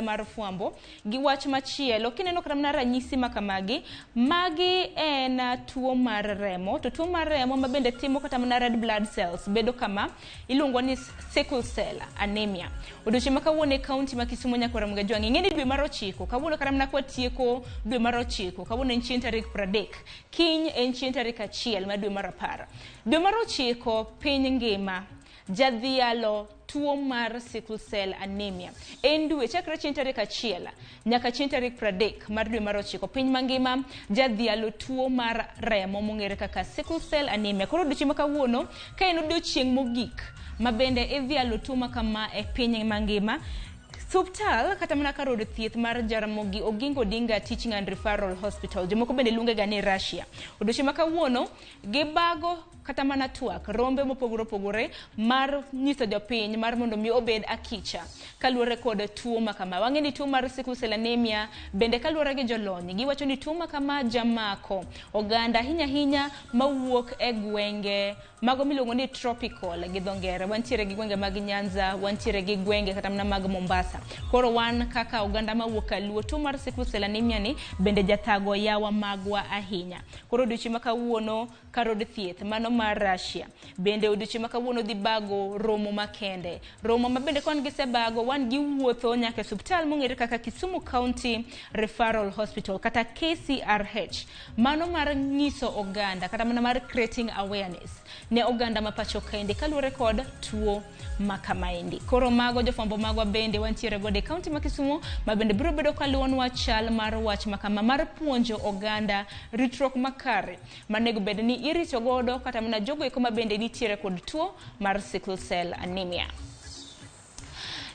Mar fwambo gi wach machielo. Kineno kata mana ranyisi ma kamagi, magi en tuo mar remo, to tuo mar remo ma bende timo kata mana red blood cells bedo kama iluongo ni sickle cell anemia. Odiochieng' ma kawuono e kaunti ma Kisumu nyaka Ramogi Ajwang', ing'e ni dwe mar ochiko kawuono, kata mana kwatieko dwe mar ochiko kawuono en chieng' tarik 30, kiny en chieng' tarik 1 mar dwe mar 10. Dwe mar ochiko piny ngima jadhialo tuo mar sickle cell anemia. En dwe chakre chieng' tarik 1 nyaka chieng' tarik 30 mar dwe mar ochiko, piny mangima jadhialo tuo mar remo mong'ere kaka sickle cell anemia. Koro odiochieng' ma kawuono ka en odiochieng' mogik ma bende idhialo tuo ma kama e piny mangima, Suptal kata mana kar od thieth mar Jaramogi Oginga Odinga Teaching and Referral Hospital, jomoko bende luonge ga ni Russia. Odiochieng' ma kawuono gibago kata mana twak rombe mopogore opogore mar nyiso jopiny mar mondo mi obed akicha kaluwore kod tuo ma kama. Wang'e ni tuo mar sickle cell anemia bende kaluwore gi jolony giwacho ni tuo ma kama jamako oganda ahinya ahinya mawuok e gwenge mago miluongo ni tropical gi dho ngere. Wantiere gi gwenge mag Nyanza, wantiere gi gwenge kata mana mag Mombasa. Koro wan kaka oganda mawuok kaluo, tuo mar sickle cell anemia ni bende jathago yawa magwa ahinya. Koro odiochieng' ma kawuono kar od thieth mano mar Russia bende odiochieng' ma kawuono dhi bago romo makende, romo ma bende kon gisebago wan giwuotho nyaka e osiptal mong'ere kaka Kisumu County Referral Hospital kata KCRH, mano mar nyiso oganda kata mana mar creating awareness ne oganda ma pacho kaendi kaluwore kod tuo ma kamaendi. Koro mago jofwambo magwa bende wantiere godo e kaunti ma Kisumu ma bende biro bedo kaluwonwa chal mar wach ma kama mar puonjo oganda ritruok makare manego bed ni irito godo kata mana jogo eko ma bende nitiere kod tuo mar sickle cell anemia.